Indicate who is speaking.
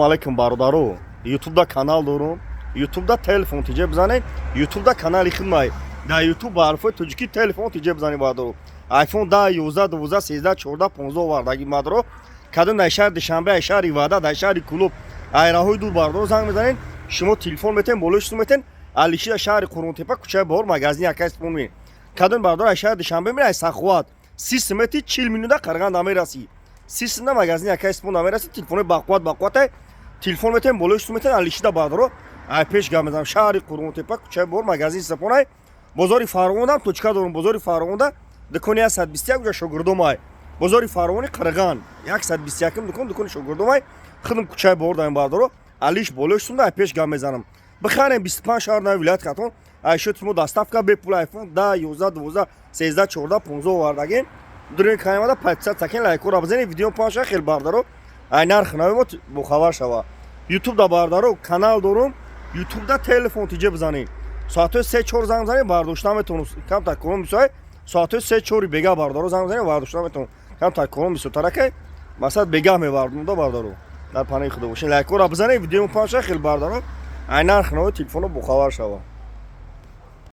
Speaker 1: Алейкум, бародаро. Ютубда канал дорум. Ютубда Телефон ТЖ бизанед. Ютубда канали хидмай. Дар Ютуб ба ҳарфҳои тоҷикӣ Телефон ТЖ бизанед, бародаро. Айфон 10, 11, 12, 13, 14, 15 овардаги, бародаро. Кадом дар шаҳри Душанбе, ай шаҳри Ваҳдат, дар шаҳри Кӯлоб, айраҳои дур, бародаро, занг мезанед, шумо телефон метен, болои шумо метен. Алиши шаҳри Қурғонтепа, кӯчаи Баҳор, магазини акай Сипон. Кадом бародаро ай шаҳри Душанбе мери, ай Саховат 30 метри, 40 минута Қарғанда мерасӣ. 30 минута магазини акай Сипон мерасӣ. Телефони бақувват, бақувватай телефон метен, болои шумо метен. Алишида, бародаро, ай пеш гап мезанам. Шаҳри Қурғонтепа, кӯчаи Баҳор, магазини Сапонай. Бозори Фарғонам точка дорум. Бозори Фарғонда дукони 121, уҷа шогирдомай. Бозори Фарғони Қарған, 121 дукон, дукони шогирдомай. Худам кӯчаи Баҳор даем, бародаро. Алиш болои шумда, ай пеш гап мезанам. Бихарем, 25 шаҳр нави вилоят Хатлон айшот мо доставка бепул. Айфон 10, 11, 12, 13, 14, 15 овардагем. Дурин каймада подписаться кен, лайкора бизанед, видео паша хел, бародаро, ай нарх нави мо бохабар шава. Ютубда, бародаро, канал дорум. Ютубда Телефон ТЖ бизанед. Соатҳои 3-4 занг занед, бардошта метавонам. Камтар кором бисоай. Соатҳои 3-4 бегаҳ, бародаро, занг занед, бардошта метавонам. Камтар кором бисёртаракай, масалан, бегаҳ мевардонда. Бародаро, дар паноҳи Худо бошед, лайкора бизанед, видео паша хел, бародаро, ай нарх нави телефоно бохабар шава.